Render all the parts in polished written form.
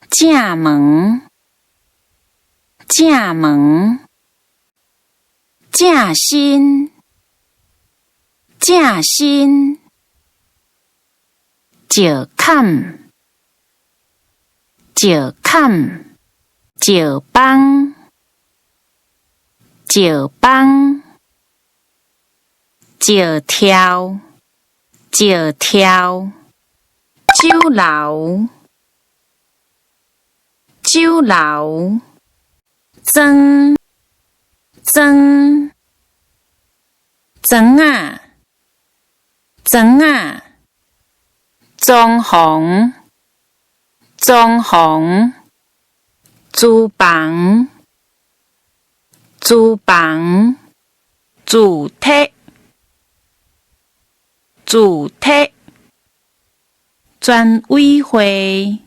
正門，正門，正身，正身，石坎，石坎，石枋，石枋，石柱，石柱，酒樓，酒樓，庄，莊，庄仔，庄仔，裝潢，裝潢，廚房，廚房，主體，主體，全委會，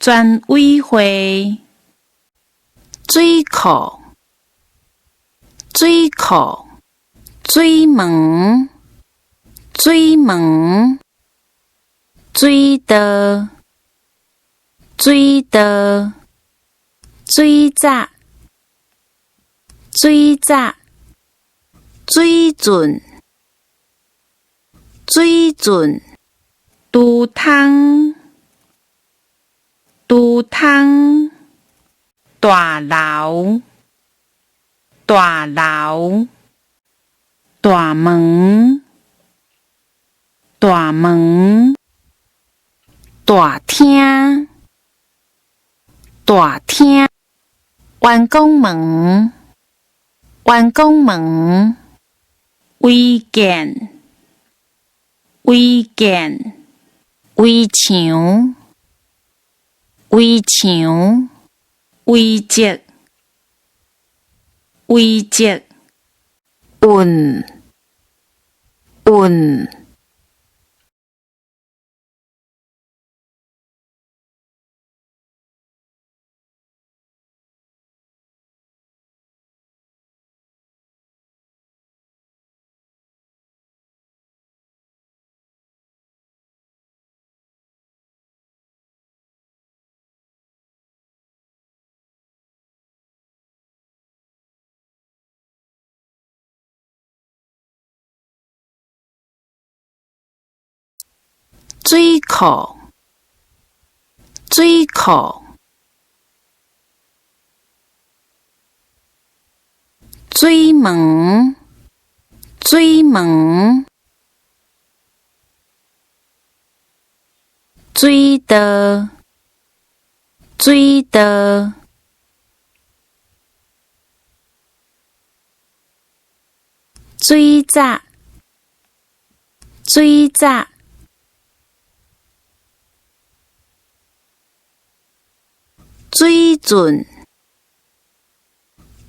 全委會，水庫，水庫，水門，水門，水道，水道，水閘，水閘，水準，水準，豬湯，豬湯，大樓，大樓，大門，大門，大廳，大廳，員工門，員工門，違建，違建，圍牆，圍牆，遺跡，遺跡，運，運。水庫，水庫，水門，水門，水道，水道，水閘，水閘，水準，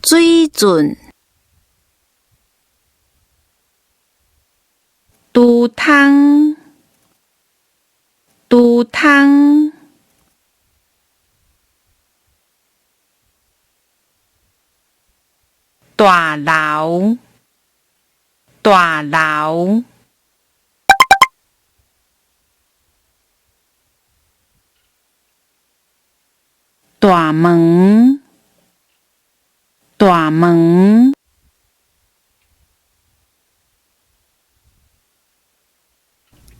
水準，豬湯，豬湯，大樓，大樓，大門，大門，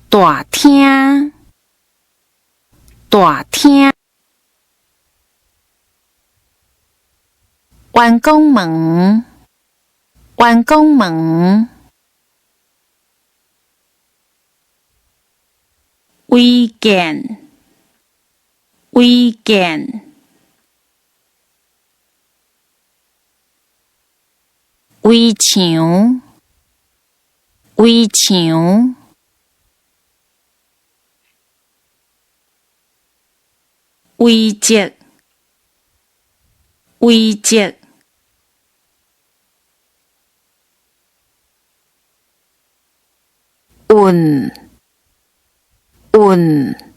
大廳，大廳，員工門，員工門，違建，違建，圍牆，圍牆，遺跡，遺跡，運，運。